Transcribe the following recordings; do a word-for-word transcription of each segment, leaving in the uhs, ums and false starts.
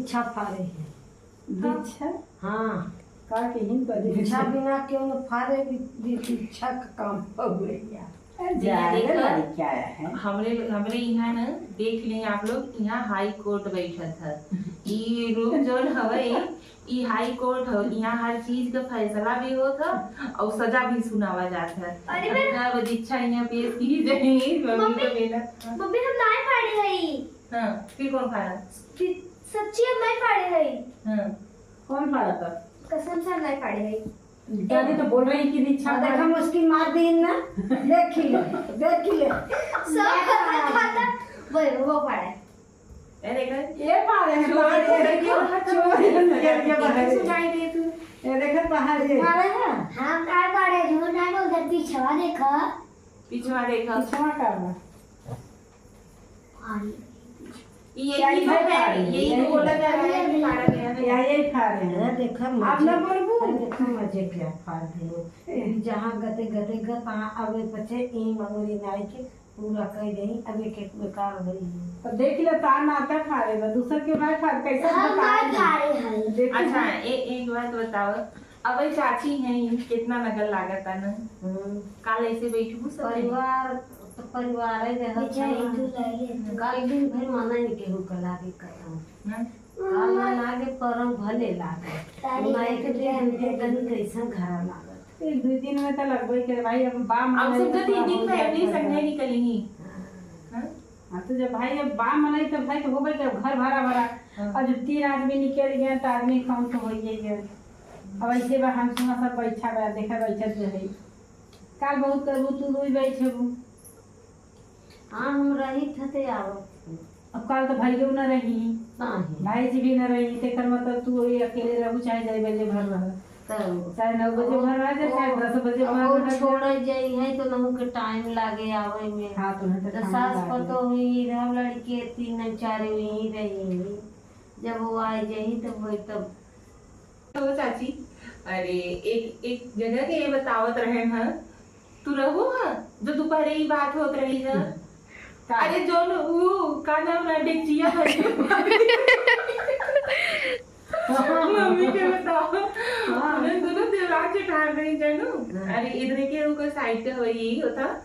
दीक्षा फारे हैं। दीक्षा? हाँ। का के हिन पर दीक्षा दीक्षा? बिना क्यों न फारे, दि-, दि-, दीक्षा का काम हो गया। अरे, भैया, जाने देखा, वाली क्या है? हमरे, हमरे यहाँ न, देख लें आप लोग, यहाँ हाई कोर्ट बैठत है। ई रूम जौन हवे, ई हाई कोर्ट हवे, यहाँ हर चीज का फैसला भी होत है और सजा भी सुनावा जात है। अरे, मैं अब दीक्षा यहाँ पेश की जाए, मम्मी मम्मी, का बेटा। मम्मी, हम नाई फाड़े हई। हाँ, फिर कौन फाड़ा? फिर सच्ची हम नाई फाड़े हई। हाँ। कौन फाड़ा था? कसम से हम नाई फाड़े हई। दादी तो बोल रही कि दीक्षा हाँ, देख, हम उसकी मार दी ना। देख ले, देख ले। सब पता था, वो, वो फाड़े। ए, देखा? ये फाड़े हैं, चोर, फाड़े हैं। चोर, चोर, ये, ये बाहर है। सुनाई दे तू। ये देखा बाहर है। फाड़े हैं? हम का फाड़े, झूठ ना बोल, पिछवा देखा। पिछवा देखा। पिछवा का बा? फाड़े। ये क्या यही तो इधर है, फाड़े हैं? यही तो यही बोला जा रहा है कि फाड़ा गया है। या यही फाड़े हैं। अरे देखा आप ना मजे, बोलबू। अरे देखा मजे क्या फाड़ दिए। जहाँ गते, गते, गत, हाँ, अब ये बच्चे ई मंगुरी नाई के पूरा कह देई, अब एक एक बेकार होई। तो देख ले, तार नाता फाड़े बा, दूसर के भाई फाड़, कैसे हम बताए ना हैं? फाड़े हैं। देखो। अच्छा, ए-, एक बात बताओ, अब ये चाची हैं, कितना नकल लागत है ना? हम्म। काल ऐसे बैठबू सब? परिवार, तो परिवार है, देखत बेचारी है। दूध आई है। काल दिन भर मना नहीं केहू का लागे करम। हाँ। काल ना लागे, परम भले लागे। तारीख ना एक दिन, दू दिन, कैसन घरा लागत। एक दू दिन में तो लगबे करे भाई, अब बा अब मनई सब तो तो तीन दिन थोड़ा पहले ही हो संगे जाए। निकली ही। हाँ। हाँ? हाँ, तो जब भाई अब बा मनई तो भाई तो होबे करे, घर भरा भरा। हाँ। अब जब तीन आदमी निकल गए तो आदमी कम तो होइए गए। अब ऐसे बा, हम सुना सब बैठा बा, देखा बैठत रहे। काल बहुत करबू, तू रोई बैठबू। हाँ, हम रही थे ते आवत। अब काल तो भाइयों न रही, काहे? भाई जी भी न रही, तेकर मतलब तू वही अकेले रहू, चाहे जाए बजे भर रह, तब चाहे नौ बजे अब भर आ जा, चाहे अब दस बजे अब भर वो आ जा। छोड़े जाई है तो नहु के टाइम लागे आवे में। हाँ, तो नहीं तो तो टाइम सास लागे। पतोह हुई रह, लड़के तीन चार वहीं रही, जब वो आ जाई तब वही तब। हो चाची, अरे एक, एक जगह के ये बतावत रहे हैं, तू रहू है जो दोपहरे ही बात होत रही है। हम्म। का? अरे जौन ऊ का नाम रहा, डेकचिया भर के। मम्मी के बताओ। हाँ। उन्हें दोनों देवराज जेठान रही जानू। हाँ। अरे इधर के ऊ का साइड के हो, यही होता।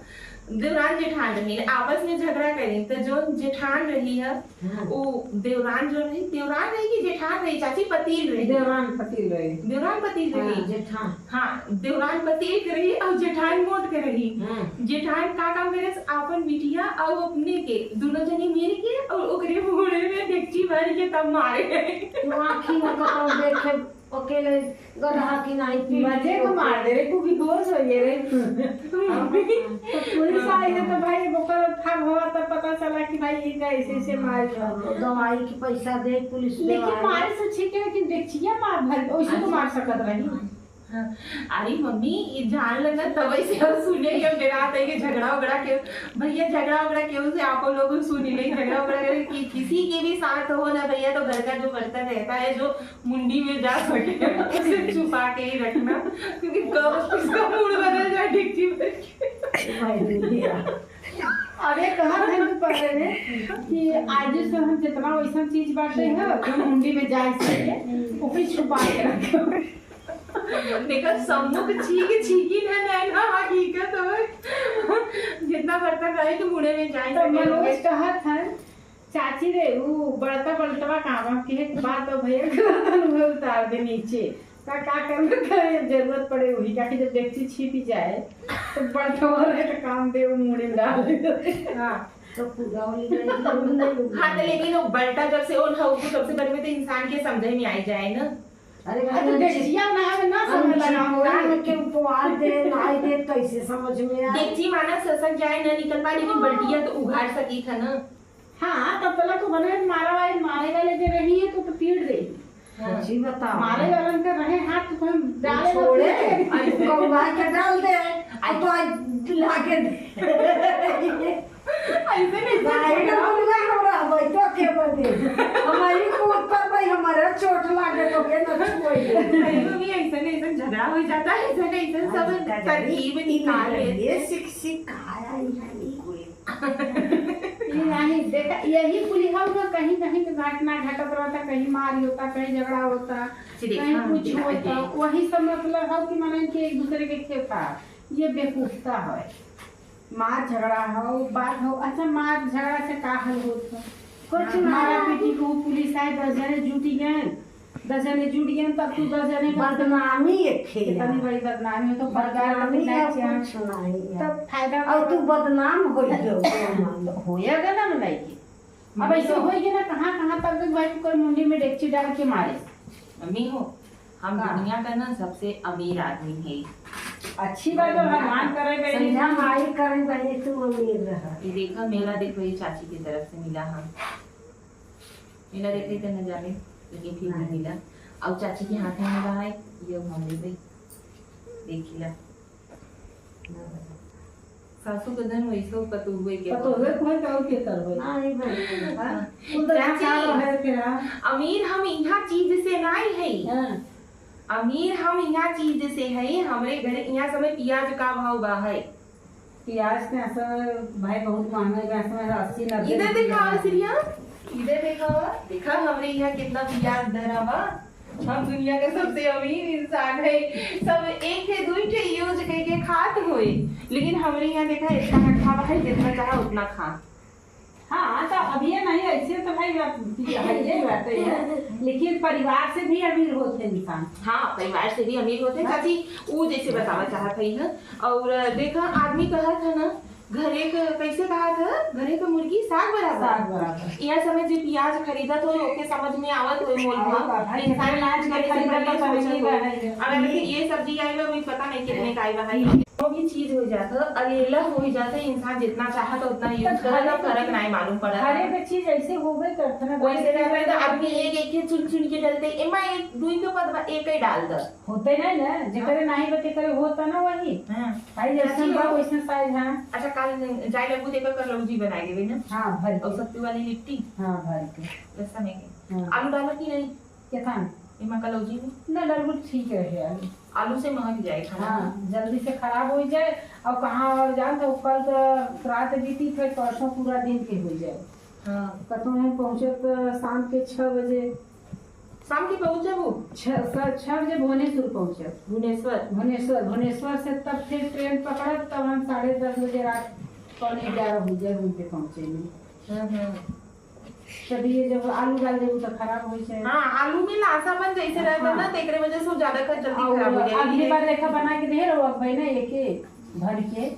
देवरान जेठान रही, आपस में झगड़ा करी, तो जो जेठान रही है, हाँ। वो देवरान जो रही, देवरान रही कि जेठान रही, चाची पतील रही? देवरान पतील रही। देवरान पतील रही? हाँ, जेठान। हाँ, देवरान पतील के रही और जेठान मोट के रही। हाँ। जेठान का काम करे, आपन बिटिया और अपने के, दोनों जने मिल के और ओकरे मुड़े में डेकची भर के तब मारे। वो आँखी में कतौ देखे अकेले गदहा की नाई पीट मजे के तो ओके। मार दे रे, तू भी बेहोश हो गए रे। तो पुलिस आई है तो भाई ओकर था भवा तब पता चला कि भाई ये ऐसे ऐसे मार दिया। दवाई की पैसा दे पुलिस लेकिन दवाई। मारे से ठीक है, लेकिन डेकचिया मार भर, वैसे तो मार सकत रही। हाँ। अरे मम्मी, ये जान लगा तब से हम सुने कि हम डरात है कि झगड़ा उगड़ा के, भैया झगड़ा उगड़ा केहू से आप लोग सुनी नहीं, झगड़ा उगड़ा करे कि किसी के भी साथ हो ना भैया, तो घर का जो बर्तन रहता है, जो मुंडी में जा सके, उसे छुपा के ही रखना, क्योंकि कब उसका मूड बदल जाए डेकची भर के। अरे कहा था ना पहले कि आज से हम जितना वैसा चीज बाटे है, जो मुंडी में जा सके, ओके छुपा के रखे। देखा, सम्मुख छीक छीकी न नैना हकीकत होय। जितना बर्तन रहे तो मुड़े में जाए तो सके। मनोज कहा था, चाची रे, ऊ बड़का बल्टवा का बा? कि एक बात हो भैया, गलतन उहे उतार दे नीचे। का, का करबे करे, जरूरत पड़े वही का, कि जब डेकची छिपी जाए, तो बल्टवा रहे तो काम दे, वो मुड़ी में डाल दे। हाँ। तो पूरा वाली नहीं, नहीं। हाँ, तो लेकिन वो बल्टा जब से ओन हो, सबसे पहले तो इंसान के समझे में आई जाए ना। अरे, अरे, तो भाई, डेकचिया ना आवे, ना हम समझ लगा हो। चिपका में के उपवास दे, नाई दे, कैसे समझ में आए? डेकची माना ससक जाए, ना निकल पाए, लेकिन हाँ। बल्टिया तो उघार सकी था ना। हाँ, तब तलक तो बने मारा वाले, मारे वाले जे रही है, तो, तो पीट दे। हाँ। सच्ची बताओ। मारे वालन का रहे हाथ, तो हम डाले छोड़े, होते। अरे, कौवा के डाल दे, अरे, तो आज लाके दे। ऐसे नहीं, ऐसे भाई, झगड़ा। ना बोलूँगा, हम रहबै तो के बदे। हमारी को ऊपर भाई, हमारा चोट लागे तो के न छुए। सही में भी ऐसे नहीं, ऐसे झगड़ा हो जाता है, ऐसे नहीं, ऐसे सब अरे, तरकीब निकाल लेते हैं। ये सिक, सिक खाया ही नहीं कोई। नहीं, देखा, यही कुली हम ना, कहीं कहीं पे घटना घटत रहता, कहीं मार होता, कहीं झगड़ा होता, जी, देखा, कहीं कुछ देखा, होता, देखा। वही सब मतलब है कि माने कि एक दूसरे के खेपा, ये बेवकूफता है। मार झगड़ा हो, बात हो, अच्छा, मार झगड़ा से का हल होत है? कुछ ना। मारा पीटी को पुलिस आए, दस जने जुटी गए, दस जने जुट गए, तब तू दस जने का बदनामी एक खेल कितनी है। बड़ी बदनामी हो, तो बदनामी बदनामी है, कुछ नहीं है। तब फायदा और तू बदनाम हो गयो। तो होया गया ना, नहीं कि अब ऐसे होई कि ना, कहाँ, कहाँ तक भाई तू कर मुंडी में डेगची डाल के मारे। मम्मी हो, हम का? दुनिया का ना सबसे अमीर आदमी है। अच्छी बात है, भगवान करे बेटी। संध्या माई करे बने तू अमीर रह। ये देखा, मेला देखो, ये चाची की तरफ से मिला हम। मेला देखे तो न जाने, लेकिन फिर भी हाँ। मिला। और चाची के हाथ में मिला है, ये हम ले गई। देखिला। सासू के धन वैसे पतोहुए के पतोहुए होई। कोई का और के करबे? हाँ, ये भाई। हाँ? उधर चाची, का रहे के ना? अमीर हम यहाँ चीज से नहीं है। हाँ। अमीर हम यहाँ चीज से है। हमरे घर यहाँ समय प्याज का भाव बा है। प्याज के समय भाई बहुत महंगा है, समय अस्सी नब्बे इधर रुपया दिखाओ है। सिरिया, इधर दिखाओ, देखा हमरे यहाँ कितना प्याज धरा बा। हम दुनिया का सबसे अमीर इंसान है। सब एक ठे, दुई ठे use करके खात होए, लेकिन हमरे यहाँ देखा, इतना रखा हुआ है, जितना चाहा उतना खा। हाँ, तो अब ये नहीं, ऐसे तो भाई बात, ये है, ये बात है, लेकिन परिवार से भी अमीर होते हैं इंसान। हाँ, परिवार से भी अमीर होते हैं। हाँ। चाची, वो जैसे बतावा चाहत है, और देखा, आदमी कहत है ना, घरे क, कैसे कहा था, घरे क मुर्गी साग बराबर। साग बराबर। यह समय जे प्याज खरीदत होई, ओके समझ में आवत होई मोल भाव। भाई, इंसान इतना use करे से खरीदत पहले तो सोचत होई। अब अगर ये सब्जी आई बा, अभी पता नहीं कितने का आई बा, भाई। जो भी चीज हो जात है, अलेला हो ही जात है, इंसान जितना चाहत है उतना use करत है, फर्क नहीं मालूम पड़त है। हर एक चीज ऐसे होबे करत है ना, वैसे रहता है तो आदमी एक एक के चुन चुन के डालते, एमा एक दुई के पद बा, एक ही डाल दे। होते नहीं ना, जेकरे हाँ। नहीं बा, तेकरे होता ना वही। हाँ। भाई, जैसन चाची बा, हो। वैसन size, हाँ। अच्छा, काल जाए लगू, देखा, कलौजी बनाए देबे ना। हाँ, भर के। और सत्तू वाली लिट्टी। हाँ, भर के। लहसुन है के? हाँ। आलू डालो कि नहीं? क्या था? एमा कलौजी में? ना डालबू, ठीक रहे आलू। आलू से महक जाए खाना। हाँ, जल्दी से खराब हो जाए। और कहाँ और जान तो कल तो रात बीती, फिर परसों पूरा दिन के हो जाए। हाँ। कतहूँ हम पहुँचत शाम के छह बजे। शाम के पहुँचब हो? छह, स-, छह बजे भुवनेश्वर पहुँचब। भुवनेश्वर? भुवनेश्वर, भुवनेश्वर से तब फिर ट्रेन पकड़ब, तब हम साढ़े दस बजे रात, पौने ग्यारह बजे रूम पे पहुँचेंगे। हम्म, हम्म। तब ये जब आलू डाल देबू तो खराब हो जाए। हाँ, आलू में लासापन जैसे रहता हाँ। ना, तो एकरे वजह से वो ज्यादा खा-, जल्दी और खराब हो जाए। अगली बार लेखा बना के दे रहो अब भाई ना, एक एक भर के,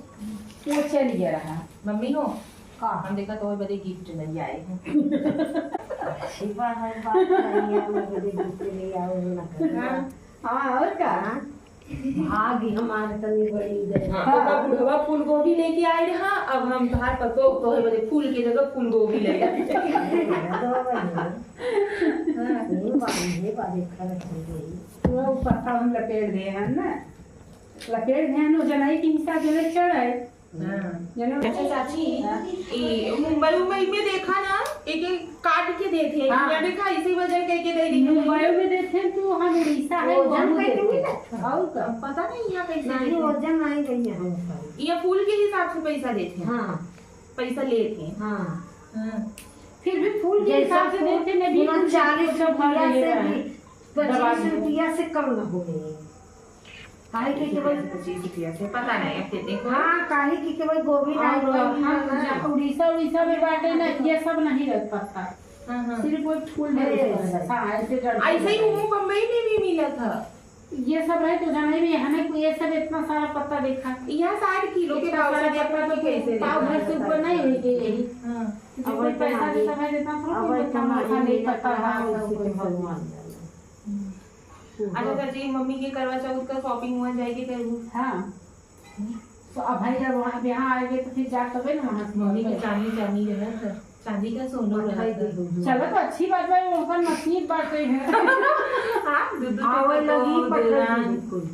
वो चल गया रहा। मम्मी हो, का? हम देखा तो बदे gift ले आए हैं। अच्छी बात है, बात नहीं है, हम बदे gift ले आओ ना। हाँ, हाँ, और का? हाँ। भाग हमार तनी बड़ी गई। हाँ, ओकर बुढ़वा फूल गोभी लेके आए रहा, अब हम तोहार पतोह तोहे बदे फूल के जगह फूल गोभी ले आए। हाँ। ये बात, ये बात एक खरच हो गई। वो पत्ता हम लपेट दे हैं ना, लपेट दे हैं, वो जनाई के हिसाब से चढ़ आए। हाँ। जानो? अच्छा चाची, हाँ। ई मुंबई, मुंबई में देखा ना, एक एक काट के देते हैं। हाँ। यहाँ देखा, इसी वजह कह के दे रही है। मुंबई में देते हैं, तू हम उड़ीसा है, वजन वहाँ करके देते हैं। मिलत है। और का? पता नहीं यहाँ कैसे नहीं, देते हैं। वजन नहीं रही है हम पर। ये फूल के हिसाब से पैसा देते हैं। हाँ। पैसा लेते हैं। हाँ। हाँ। फिर भी फूल के जैसा हिसाब से फूल देते हैं, ना, बीस ना, रुपया चालीस सब रुपया मांगे से हैं। भी, दबाई पच्चीस दो। रुपया से कम ना हो गए। काहे कि केवल पच्चीस रुपया से पता नहीं, अब देखो। हाँ, काहे कि केवल गोभी और नहीं, गोभी हम ना। जा-, उड़ीसा, उड़ीसा में बाटे ना, ये सब नहीं रख सकता। हाँ, हाँ। सिर्फ वो फूल अरे, रख सकता। हाँ, ऐसे डर ऐसे ही लगता है। वो बम्बई में भी मिला था। ये सब रहे तो जाने भी, हमें को ये सब इतना सारा पत्ता देखा। यहाँ साठ किलो के इतना पाव सारा से पत्ता देखा तो कि कैसे पाव देखा भर से ऊपर जाता है। नहीं होई यही। हाँ। क्योंकि अब कोई इतना पैसा भी नहीं, समझ इतना थोड़ा अब कोई इतना इतना माथा नहीं नहीं पत्ता पता है, है, सब उसी कोई पे सब भगवान जाने। हम्म। अच्छा चाची, मम्मी के करवा चौथ का shopping हुआ जाए के करबू? हाँ। तो अब भाई जब वहाँ, यहाँ आएंगे तो फिर जा तबे ना वहाँ से मम्मी के करबे। चांदी, चांदी रहा था, चांदी का सोनो रहा था। चलो तो अच्छी बात है, उनका नसीब बाटे है। हाँ, दूध के आवे पत्तो, लगी पकड़ दूरान। बिल्कुल।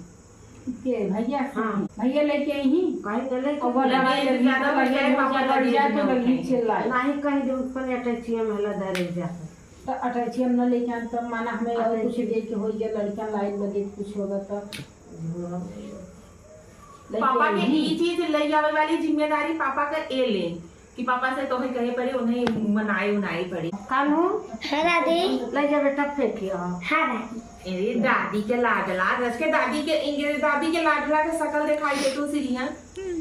के भैया से हाँ। भैया लेके आई ही। कहीं तो लेके और वो लगे लगा तो लगी ज्यादा तो हो लगे जाए, हो पापा जाए, लगे लग जाए तो तो लगी नहीं। चिल्लाए। नहीं, कहीं दूध पर अटैचिया में लगा धरे जाता। तो अटैचिया में न लेके आन, तब माना हमें और कुछ अटैची। दे के हो गया, लड़कियां लाइन लगे, कुछ होगा तो। पापा के लेकिन ई चीज ले आवे वाली जिम्मेदारी पापा का ए ले। कि पापा से तोहे कहे पड़ी, उन्हें मनाए उनाए पड़ी। कान्हू? हाँ दादी। ले जा बेटा, फेंकियो। हाँ दादी। अरे दादी के लाडला, रच के दादी के, इनके दादी के लाडला के शकल दिखाई दे तू सीढ़ियाँ।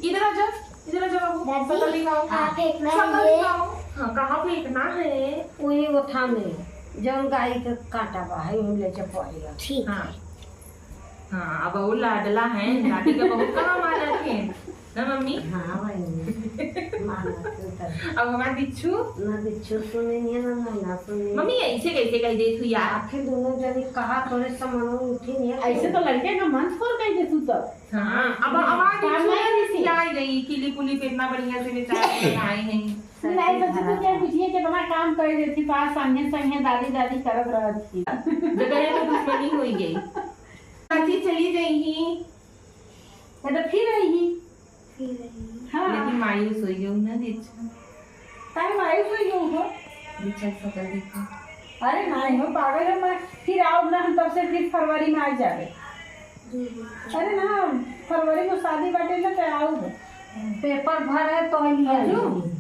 इधर आ जा, इधर आ जा बाबू, दादी, शकल दिखाओ। कहाँ फेंकना है शकल ये? दिखाओ। हाँ, कहाँ फेंकना है? वही ओथा में, जौन गाय के कांटा बा, है, वही ले जा पड़ी। ठीक हाँ। है। हाँ, अब उ लाडला है, दादी का बहुत काम आ जाते हैं, ना मम्मी? हाँ भाई, मानत तो तब। अब हमार बिच्छू? ना बिच्छू सुने नहीं है, ना मैना सुने। मम्मी, ऐसे कैसे कह दे तू यार? आखिर दोनों जने कहा तोरे समनवा उठी नहीं है। ऐसे तो लड़के का मन फोर कह दे तू तो। हाँ, अब, अब आज काम बिच्छू नहीं है किसी। आ गई, किली पुली पे इतना बढ़िया से बेचारे बनाए हैं। नहीं, बच्चे तो क्या बिटिया कितना काम कर देती, पास संगे संगे दादी दादी करत रहत थी। जगह तो दुश्मनी हो गई। चाची चली गई ही, तो फिर आई ही। फिर आई ही। हाँ। लेकिन मायूस हो गई ना दीक्षा। तारे मायूस हो गई हो? दीक्षा की शकल देखो। अरे नहीं हो, पागल है मैं। फिर आओ ना, हम तब से फिर फरवरी में आ जावे। जी, जी। अरे ना, फरवरी में शादी बाटे ना, तो आओ। पेपर भर है तो ही नहीं आई।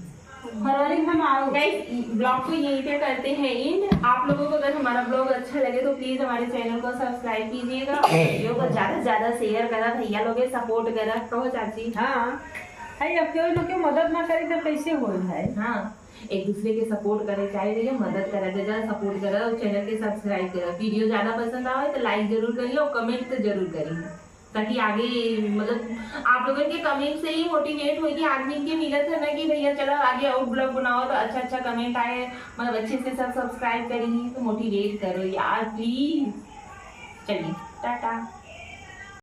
फरवरी में हम आओ। Guys, vlog को यहीं पे करते हैं end। आप लोगों को अगर हमारा vlog अच्छा लगे तो please हमारे channel को subscribe कीजिएगा, video को ज्यादा से ज्यादा share करा, भैया लोग support करा, कहो चाची। हाँ, है, अब क्यों ना क्यों मदद ना करे तो कैसे हो भाई? हाँ, एक दूसरे के support करे, चाहे भैया मदद करा, ज्यादा support करा और channel के subscribe करा। Video ज्यादा पसंद आवे तो like जरूर करिए और comment तो जरूर करिए। ताकि आगे, मतलब, आप लोगन के comment से ही motivate होई कि आदमी के मिलत है ना कि भैया चलो आगे और vlog बनाओ तो अच्छा अच्छा comment आए, मतलब, अच्छे से सब subscribe करी तो motivate करो यार, please। चलिए, टाटा।